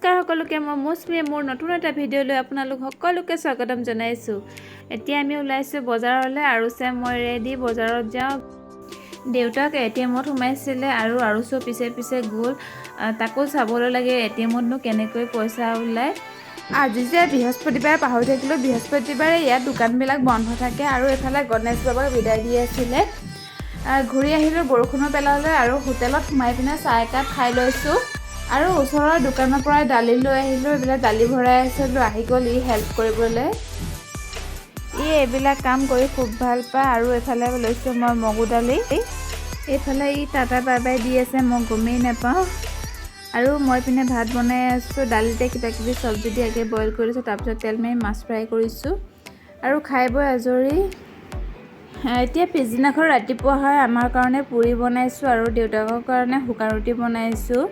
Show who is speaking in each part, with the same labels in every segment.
Speaker 1: নমস্কাৰ সকলোকে, মই মৌচুমীয়ে মোৰ নতুন এটা ভিডিঅ'লৈ আপোনালোক সকলোকে স্বাগতম জনাইছোঁ। এতিয়া আমি ওলাইছোঁ বজাৰলৈ আৰু মই ৰেডি, বজাৰত যাওঁ। দেউতাক এ.টি.এমত সোমাইছিলে আৰু আৰুচো পিছে পিছে গ'ল। তাকো চাবলৈ লাগে এ.টি.এমতনো কেনেকৈ পইচা ওলায়।
Speaker 2: আজি যে বৃহস্পতিবাৰ, পাহৰি থাকিলোঁ। বৃহস্পতিবাৰে ইয়াত দোকানবিলাক বন্ধ থাকে আৰু এইফালে গণেশ বাবাক বিদায় দি আছিলে। ঘূৰি আহিলোঁ, বৰষুণো পেলালে আৰু হোটেলত সোমাই পিনে চাহ একাপ খাই লৈছোঁ আৰু ওচৰৰ দোকানৰ পৰাই দালি লৈ আহিলোঁ। এইবিলাক দালি ভৰাই আছিলোঁ, আহি গ'ল ই হেল্প কৰিবলৈ।
Speaker 1: ই এইবিলাক কাম কৰি খুব ভাল পায়। আৰু এইফালে লৈছোঁ মই মগু দালি। এইফালে ই টাটা বাই বাই দি আছে, মই গমেই নাপাওঁ। আৰু মই পিনে ভাত বনাই আছোঁ। দালিতে কিবা কিবি চব্জি দি আগে বইল কৰি লৈছোঁ, তাৰপিছত তেল মাৰি মাছ ফ্ৰাই কৰিছোঁ আৰু খাই বৈ আজৰি। এতিয়া পিছদিনাখন ৰাতিপুৱা হয়। আমাৰ কাৰণে পুৰি বনাইছোঁ আৰু দেউতাকৰ কাৰণে শুকান ৰুটি বনাইছোঁ।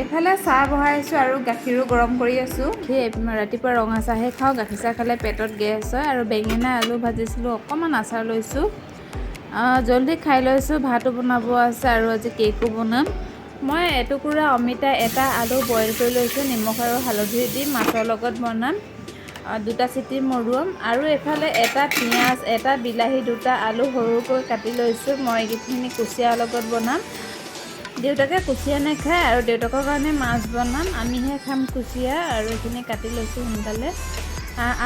Speaker 2: এইফালে চাহ বহাইছোঁ আৰু গাখীৰো গৰম কৰি আছোঁ।
Speaker 1: সেই ৰাতিপুৱা ৰঙা চাহে খাওঁ, গাখীৰ চাহ খালে পেটত গেছ হয়। আৰু বেঙেনা আলু ভাজিছিলোঁ, অকণমান আচাৰ লৈছোঁ। জল্দি খাই লৈছোঁ, ভাতো বনাব আছে আৰু আজি কেকো বনাম। মই এটুকুৰা অমিতা, এটা আলু বইল কৰি লৈছোঁ, নিমখ আৰু হালধি দি মাছৰ লগত বনাম। দুটা চিটি মৰোৱাম। আৰু এইফালে এটা পিঁয়াজ, এটা বিলাহী, দুটা আলু সৰুকৈ কাটি লৈছোঁ। মই এইখিনি কুচিয়াৰ লগত বনাম। দেউতাকে কুচিয়া নাখায় আৰু দেউতাকৰ কাৰণে মাছ বনাম, আমিহে খাম কুচিয়া। আৰু এইখিনি কাটি লৈছোঁ সোনকালে।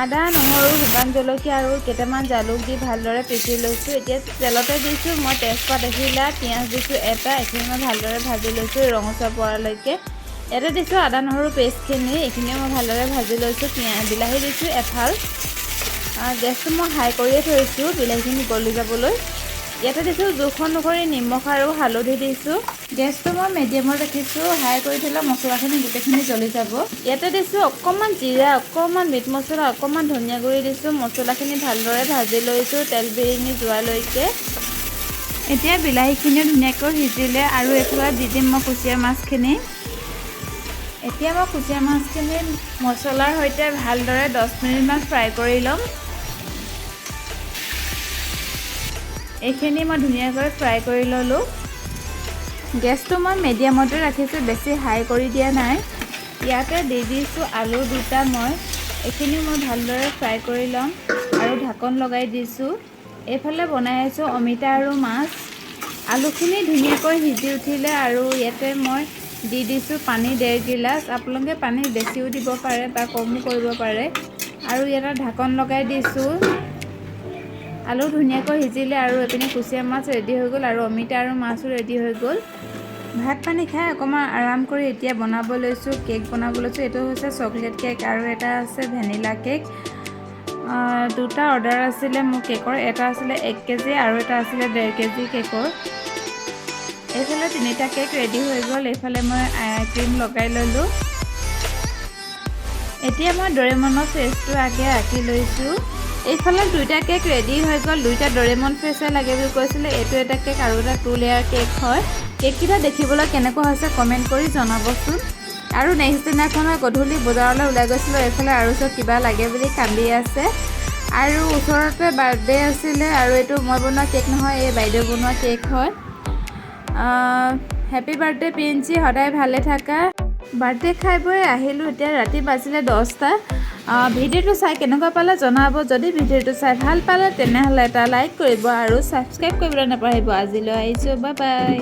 Speaker 1: আদা, নহৰু, শুকান জলকীয়া আৰু কেইটামান জালুক দি ভালদৰে পিচি লৈছোঁ। এতিয়া তেলতে দিছোঁ মই তেজপাত এখিলা, পিঁয়াজ দিছোঁ এটা। এইখিনি মই ভালদৰে ভাজি লৈছোঁ ৰঙচুৱা পৰালৈকে। ইয়াতে দিছোঁ আদা নহৰু পেষ্টখিনি, এইখিনিও মই ভালদৰে ভাজি লৈছোঁ। পিঁয়াজ, বিলাহী দিছোঁ এফাল। গেছটো মই হাই কৰিয়ে থৈছোঁ বিলাহীখিনি গলি যাবলৈ। ইয়াতে দিছোঁ জোখ অনুসৰি নিমখ আৰু হালধি দিছোঁ।
Speaker 2: গেছটো মই মিডিয়ামত ৰাখিছোঁ, হাই কৰি থ'লে মছলাখিনি গোটেইখিনি জ্বলি যাব।
Speaker 1: ইয়াতে দিছোঁ অকণমান জিৰা, অকণমান মিট মছলা, অকণমান ধনিয়া গুড়ি দিছোঁ। মছলাখিনি ভালদৰে ভাজি লৈছোঁ তেল বিৰিঙি যোৱালৈকে।
Speaker 2: এতিয়া বিলাহীখিনিও ধুনীয়াকৈ সিজিলে আৰু এইফালে দি দিম মই কুচিয়া মাছখিনি। এতিয়া মই কুচিয়া মাছখিনি মছলাৰ সৈতে ভালদৰে 10 মিনিটমান ফ্ৰাই কৰি ল'ম। এইখিনি মই ধুনীয়াকৈ ফ্ৰাই কৰি ল'লোঁ।
Speaker 1: গেছটো মই মিডিয়ামতে ৰাখিছোঁ, বেছি হাই কৰি দিয়া নাই। ইয়াতে দি দিছোঁ আলু দুটা মই। এইখিনিও মই ভালদৰে ফ্ৰাই কৰি ল'ম আৰু ঢাকন লগাই দিছোঁ। এইফালে বনাই আছোঁ অমিতা আৰু মাছ। আলুখিনি ধুনীয়াকৈ সিজি উঠিলে আৰু ইয়াতে মই দি দিছোঁ পানী 1.5 গিলাচ। আপোনালোকে পানী বেছিও দিব পাৰে বা কমো কৰিব পাৰে। আৰু ইয়াতে ঢাকন লগাই দিছোঁ। আলু ধুনীয়াকৈ সিজিলে আৰু এইপিনে কুচিয়া মাছ ৰেডি হৈ গ'ল আৰু অমিতা আৰু মাছো ৰেডি হৈ গ'ল। ভাত পানী খাই অকণমান আৰাম কৰি এতিয়া বনাব লৈছোঁ, কেক বনাব লৈছোঁ। এইটো হৈছে চকলেট কেক আৰু এটা আছে ভেনিলা কেক। দুটা অৰ্ডাৰ আছিলে মোৰ কেকৰ, এটা আছিলে 1 কেজি আৰু এটা আছিলে 1.5 কেজি কেকৰ। এইফালে তিনিটা কেক ৰেডি হৈ গ'ল। এইফালে মই ক্ৰীম লগাই ল'লোঁ। এতিয়া মই ডৰেমনৰ ফেচটো আগে আঁকি লৈছোঁ। এইফালে দুইটা কেক ৰেডি হৈ গ'ল। দুইটা ডৰেমন ফেচে লাগে বুলি কৈছিলে। এইটো এটা কেক আৰু এটা টু লেয়াৰ কেক হয়। কেককেইটা দেখিবলৈ কেনেকুৱা হৈছে কমেণ্ট কৰি জনাবচোন। আৰু নেক্সট দিনাখনত গধূলি বজাৰলৈ ওলাই গৈছিলোঁ। এইফালে আৰু চব কিবা লাগে বুলি কান্দি আছে আৰু ওচৰতে বাৰ্থডে আছিলে। আৰু এইটো মই বনোৱা কেক নহয়, এই বাইদেউ বনোৱা কেক হয়। হেপী বাৰ্থডে পিঞ্চি, সদায় ভালে থাকা। বাৰ্থডে খাই বৈ আহিলোঁ। এতিয়া ৰাতি বাজিলে 10টা। ভিডিঅ'টো চাই কেনেকুৱা পালে জনাব। যদি ভিডিঅ'টো চাই ভাল পালে, তেনেহ'লে এটা লাইক কৰিব আৰু ছাবস্ক্ৰাইব কৰিবলৈ নাপাহৰিব। আজিলৈ আহিছোঁ, বাই বাই।